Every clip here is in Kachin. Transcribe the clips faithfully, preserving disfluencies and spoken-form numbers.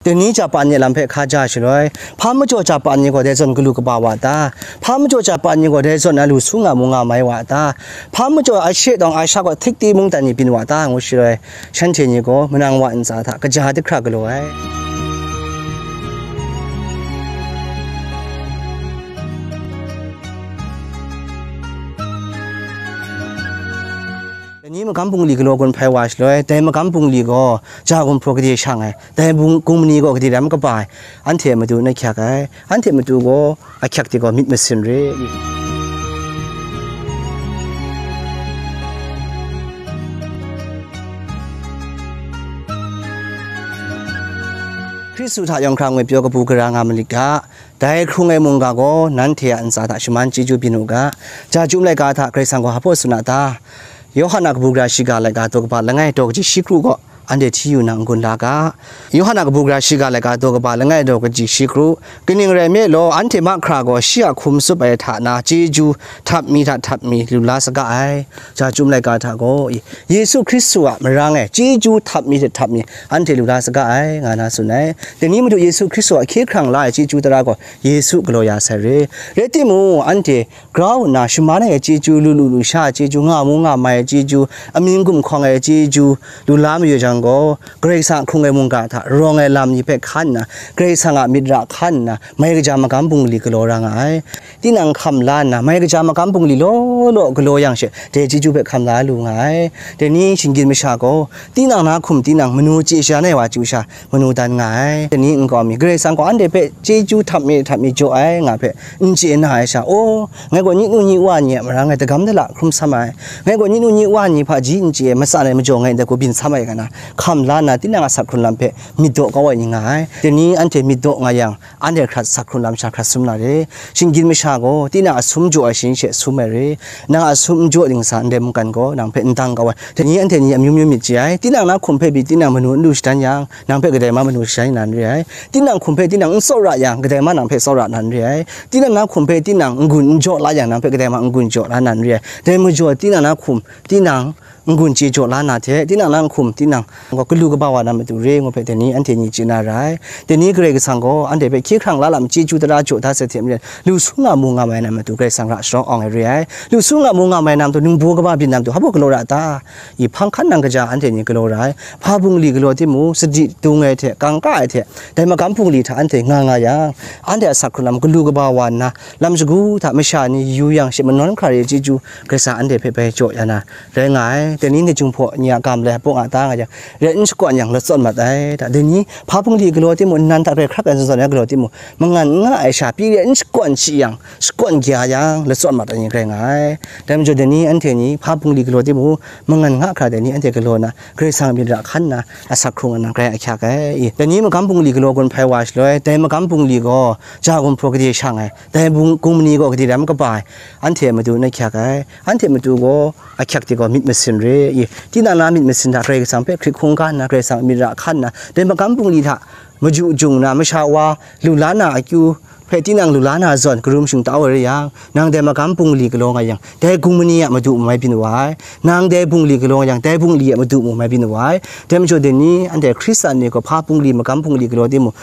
Dai ni jahpa ni a lam hpe hkaja shaloi, hpa majaw jahpa ni gaw dai zawn galu kaba wa ta? Hpa majaw jahpa ni gaw dai zawn na lu su nga mu nga mai wa ta? Hpa majaw a she tawng a sha gaw htikti mungdan ni byin wa ta? Ngu shaloi, shanhte ni gaw manang wa ntsa hta kaja dahkra galaw ai. Dai ni magam bungli galaw gun hpai wa shaloi, dai magam bungli gaw ja gumhpraw gade shang ai, dai bung-, gumni gaw gade ram kaba ai, anhte a matu na hkyak ai, anhte a matu gaw ahkyak de gaw myit masin re. Hkristu hta yawng hkra ngoi pyaw kabu gara nga malit ga, dai hkrung ai mungga gaw nanhte a ntsa hta shaman chyeju byin u ga. Ja chyum laika hta Karai Kasang gaw hpa tsun a ta? Yawhan a kabu gara shiga laika daw kaba langai daw kaji shi kru gaw anhte hti yu nna n-gun la ga. Yawhan a kabu gara shiga laika daw kaba langai daw kaji shi kru, kaning rai nme law, anhte mahkra gaw shi a hkum tsup ai hta na chyeju htap mi hta htap mi lu la saga ai. Ja chyum laika hta gaw, i, Yesu Hkristu a marang e chyeju htap mi hta htap mi anhte lu la saga ai, nga na tsun ai. Dai ni madu Yesu Hkristu a hkye hkrang la ai chyeju tara gaw Yesu galaw ya sai re. Rai timung, anhte grau nna shaman ai chyeju, lu lu lu sha ai chyeju, nga mu nga mai ai chyeju, amying gumhkawng ai chyeju, lu la mayu jang gaw, Karai Kasang a hkrung ai mungga hta rawng ai lam ni hpe hkan nna, Karai Kasang a myit ra hkan nna, mai kaja magam bungli galaw ra nga ai. Tinang hkam la nna, mai kaja magam bungli law law galaw yang she, dai chyeju hpe hkam la lu nga ai. Dai ni shinggyim masha gaw, tinang na hkum tinang manu chye sha ai wa chyu sha, manu dan nga ai. Dai ni nkau mi, Karai Kasang gaw anhte hpe chyeju htap mi htap mi jaw ai nga hpe n chye na ai sha, aw, ngai gaw nyit nu nyit wa ni a marang e dagam dala hkrum sam ai, ngai gaw nyit nu nyit wa ni hpaji n chye ai, matsan ai majaw ngai ndai gaw byin sam ai, nga na hkam la nna, tinang a sak hkrun lam hpe myit daw kau ai ni nga ai. Dai ni anhte myit daw nga yang, anhte hkrat sak hkrun lam sha hkrat sum na re. Shinggyim masha gaw tinang a sum jaw ai shayin she sum ai re. Nang a sum n jaw ding sa ndai mungkan gaw nang hpe n dang kau ai. Dai ni anhte ni amyu myu myit chye ai. Tinang na hkum hpe pyi tinang manu n lu shadan yang, nang hpe kadai ma manu shadan na n re ai. Tinang hkum hpe tinang n tsawra yang, kadai ma nang hpe tsawra na n re ai. Tinang na hkum hpe tinang n-gun n jaw la yang, nang hpe kadai ma n-gun jaw la na n re ai. Dai majaw tinang na hkum, tinang n-gun chye jaw la na hte, tinang na hkum, tinang gaw galu kaba wa na matu re ngu hpe dai ni anhte ni chye na ra ai. Dai ni Karai Kasang gaw anhte hpe hkye hkrang la lam chyeju tara jaw da sai hte maren, lu su nga mu nga mai na matu Karai Kasang ra sharawng awng ai re ai. Lu su nga mu nga mai na matu ningbaw kaba byin na matu hpa baw galaw ra ta? I hpang hkan nang kaja anhte ni galaw ra ai. Hpa bungli galaw timung, sadi dung ai hte, kangka ai hte, dai magam bungli hta anhte nga nga yang, anhte a sak hkrun lam galu kaba wa nna, lam shagu hta masha ni yu yang she manawn hkra re chyeju Karai Kasang anhte hpe bai jaw ya na rai nga ai. Dai ni ni Jinghpaw ni a ga malai hpaw nga ta nga yang, rai n shakawn yang lat tsawt mat ai. Dai ni hpa bungli galaw timung, nnan hta hkrai hkrap ai zawn zawn ai galaw timung, mangan n nga ai sha pyi rai n shakawn shi yang, shakawn kya yang, lat tsawt mat ai ni rai nga ai. Dai majaw dai ni anhte ni hpa bungli galaw timung, mangan nga hkra dai ni anhte galaw na, Karai Kasang a myit ra hkan nna, asak hkrung ai nang rai ahkyak ai. I, dai ni magam bungli galaw gun hpai wa shaloi, dai magam bungli gaw ja gumhpraw gade shang ai, dai bung-, gumni gaw gade ram kaba ai, anhte a matu na hkyak ai. Anhte a matu gaw ahkyak de gaw myit masin re. I, tinang na myit masin hta Karai Kasang hpe hkrit hkungga nna, Karai Kasang a myit ra hkan nna, dai magam bungli hta maju jung na, masha wa lu la na akyu hpe tinang lu la na zawn karum shingtau ai rai yang, nang dai magam bungli galaw nga yang, dai gumni a madu mu mai byin wa ai. Nang dai bungli galaw nga yang, dai bungli a madu mu mai byin wa ai. Dai majaw dai ni anhte Hkristan ni gaw hpa bungli, magam bungli galaw timung,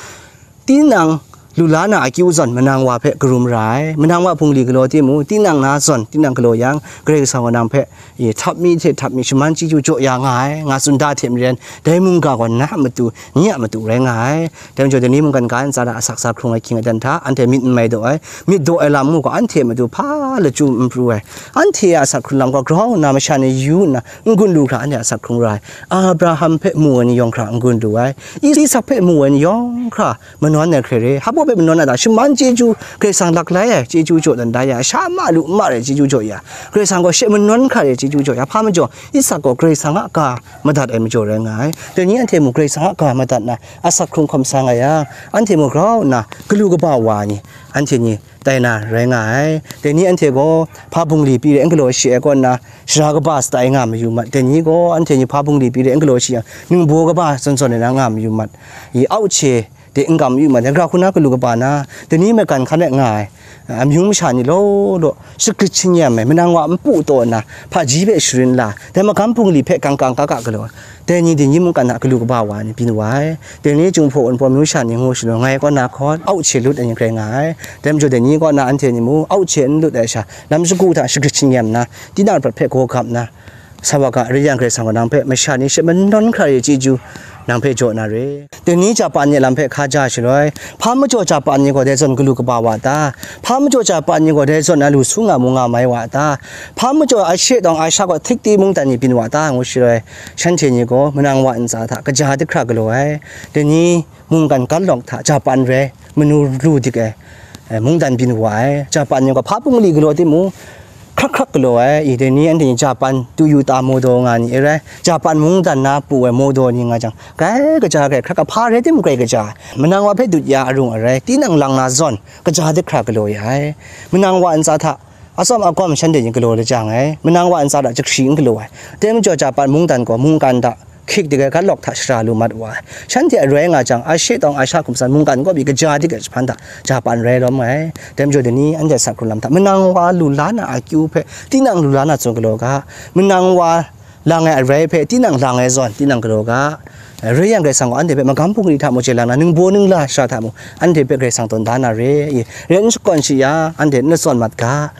tinang lu la na akyu zawn manang wa hpe karum ra ai. Manang wa bungli galaw timung, tinang na zawn tinang galaw yang, Karai Kasang gaw nang hpe, e, htap mi hte htap mi shaman chyeju jaw ya nga ai, nga tsun da hte maren, dai mungga gaw na a matu, nye a matu rai nga ai. Dai majaw dai ni mungkan ga ntsa hta asak sa hkrung ai hkying aten hta, anhte myit n mai daw ai, myit daw ai lam mung gaw anhte a matu hpa lachyum n pru ai. Anhte a asak hkrun lam gaw grau nna masha ni yu nna n-gun lu hkra anhte a asak hkrung ra ai. Abraham hpe mu ai ni yawng hkra n-gun lu ai. Isak hpe mu ai ni yawng hkra manawn ai hkrai re. Hpa baw hpe manawn ai ta? Shaman chyeju, Karai Kasang laklai ai chyeju jaw dan da ya, sha ma lu ma re chyeju jaw ya, Karai Kasang gaw she manawn hkra re chyeju jaw ya. Hpa majaw, Isak gaw Karai Kasang a ga madat ai majaw rai nga ai. Dai ni anhte mung Karai Kasang a ga madat na, asak hkrung hkawm sa nga yang, anhte mung grau nna galu kaba wa ni, anhte ni tai na rai nga ai. Dai ni anhte gaw hpa bungli pyi re n galaw shi ai kaw nna, shara kaba shatai nga mayu mat. Dai ni gaw anhte ni hpa bungli pyi re n galaw shi yang, ningbaw kaba zawn zawn ai na nga mayu mat. I au hte de n kam yu ma, dai gara hku na galu kaba na, dai ni maigan hkan e nga ai, amyu masha ni law law, shagrit shingnyam ai, manang wa npu taw nna, hpaji hpe sharin la, dai magam bungli hpe gang gang ga ga galaw, dai ni dai ni mungkan hta galu kaba wa ni byin wa ai. Dai ni Jinghpaw Wunpawng amyu masha ni ngu shaloi, ngai kaw na hkawn, au hte lut ai ni grai nga ai. Dai majaw, dai ni kaw na anhte ni mung, au hte n lut ai sha, lam shagu hta shagrit shingnyam nna, tinang prat hpe gaw gap nna, Sawaka, rai yang, Karai Kasang gaw nang hpe masha ni she manawn hkra re chyeju nang hpe jaw na re. Dai ni Japan ni lam hpe hka ja shaloi, hpa majaw Japan ni gaw dai zawn galu kaba wa ta? Hpa majaw Japan ni gaw dai zawn na lu su nga mu nga mai wa ta? Hpa majaw Ashe tawng Asha gaw htikti mungdan ni byin wa ta? Ngu shaloi, shanhte ni gaw manang wa ntsa hta kaja dahkra galaw ai. Dai ni mungkan Kalawk hta Japan rai manu lu dik ai, eh, mungdan byin wa ai. Japan ni gaw hpa bungli galaw timung, hkrak hkrak galaw ai. I, dai ni anhte ni Japan tu yu ta modaw nga ni e rai. Japan mungdan na pru ai modaw ni nga jang, grai kaja, grai hkrak, hpa rai timung grai kaja ai. Manang wa hpe dut ya arung arai, tinang lang na zawn, kaja dahkra galaw ya ai. Manang wa ntsa hta atsawm agawm shanhte ni galaw lajang ai. Manang wa ntsa hta jahkri n galaw ai. Dai majaw Japan mungdan gaw mungkan hta hkik dik ai Kalawk hta shara lu mat wa ai. Shanhte arai nga jang, Ashe tawng Asha hkum san mungkan kaw pyi kaja dik ai jahpan hta Japan rai lawm ai. Dai majaw, dai ni anhte sa hkrung lam hta, manang wa lu la na akyu hpe tinang lu la na zawn galaw ga, manang wa lang ai arai hpe tinang lang ai zawn tinang galaw ga. Rai yang, Karai Kasang gaw anhte hpe magam bungli hta mung chye lang na, ningbaw ningla shara hta mung anhte hpe Karai Kasang tawn da na re. I, rai n shakawn shi ya, anhte n lazawn mat ga.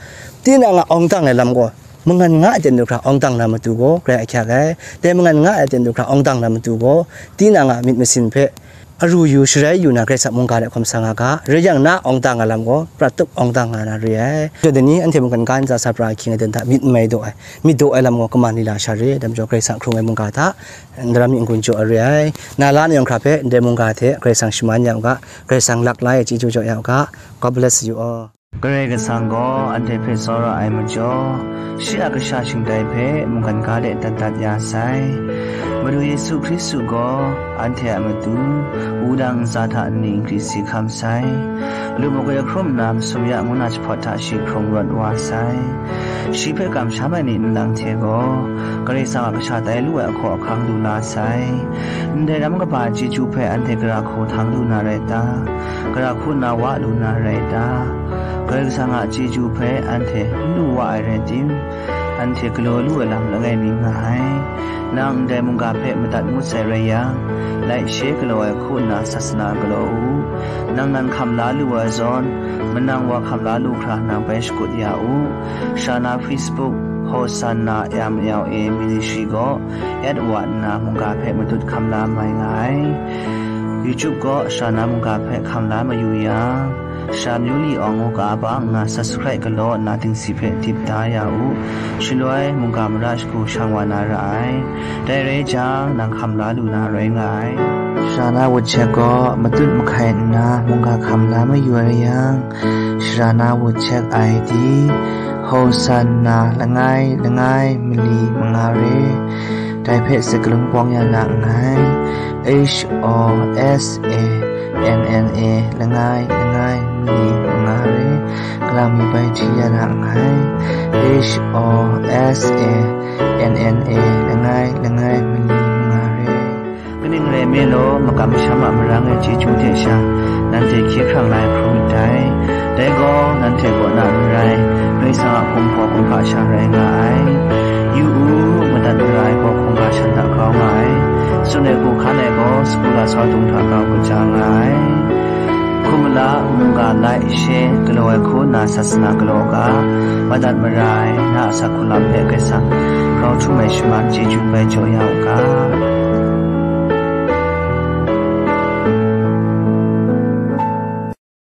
Tinang a awng dang ai lam gaw, mangan nga ai ten du hkra awng dang na matu gaw grai ahkyak ai. Dai mangan nga ai ten du hkra awng dang na matu gaw, tinang a myit masin hpe aru yu sharai yu na Karai Kasang mungga de hkawm sa nga ga, rai yang na awng dang ai lam gaw, prat tup awng dang nga na re ai. Dai ni anhte mungkan ga ntsa sa pra ahkying aten hta myit n mai daw ai, myit daw ai lam gaw kaman lila sha re. Dai majaw, Karai Kasang hkrung ai mungga hta, ndaram myit n-gun jaw ai re ai. Na la na yawng hkra hpe ndai mungga hte Karai Kasang shaman ya u ga, Karai Kasang lak la e chyeju jaw ya u ga. God bless you all. Karai Kasang gaw anhte hpe tsawra ai majaw, shi a kasha shingtai hpe mungkan ga de dat dat ya sai. Madu Yesu Hkristu gaw anhte a matu wudang ntsa hta nni n hkri si hkam sai. Lu magwi hkrum nna masum ya ngu na jahpawt hta shi hkrung rawt wa sai. Shi hpe kamsham ai ni nlang hte gaw, Karai Kasang a kasha tai lu ai ahkaw ahkang lu la sai. Ndai ram kaba chyeju hpe anhte gara hku htang lu na rai ta? Gara hku nna wa lu na rai ta? Karai Kasang a chyeju hpe anhte n lu wa ai rai tim, anhte galaw lu ai lam langai mi nga ai. Nang ndai mungga hpe madat ngut sai rai yang, like share galaw ai hku nna sasana galaw u. Nang nan hkam la lu ai zawn, manang wa hkam la lu hkra nang bai shakut ya u. Shana Facebook, Hosanna M L A Ministry gaw, at wa nna mungga hpe matut hkam la mai nga ai. YouTube gaw Shana mungga hpe hkam la mayu yang, Sha Myu Li Awng ngu ga ba nna subscribe galaw nna dingsi hpe dip da ya u. Shaloi mungga mara shagu shang wa na ra ai. Dai rai jang, nang hkam la lu na rai nga ai. Shana WhatsApp gaw matut mahkai nna mungga hkam la mayu ai yang, Shana WhatsApp I D, Hosanna langai langai mali manga re. Dai hpe sakalun pawng ya na nngai. H O S A N N A langai langai mali manga re. Kalang mi bai hti ya na nngai. H O S A N N A langai langai mali manga re. Kaning rai nme law, makam masham a marang ai chyeju hte sha, nanhte hkye hkrang la ai hkrum myit dai. Dai gaw, nanhte kaw na n rai, Karai Kasang a kumhpaw kumhpa sha rai nga ai. Yu u, madat mara ai gaw hkungga shan hta grau nga ai. Tsun ai hku hkan ai gaw, sagu lasau dung hta grau kaja nga ai. Hkum mala, mungga like, share galaw ai hku nna sasana galaw u ga, madat mara ai, na a asak hku lam hpe Karai Kasang grau htum ai shaman chyeju bai jaw ya u ga.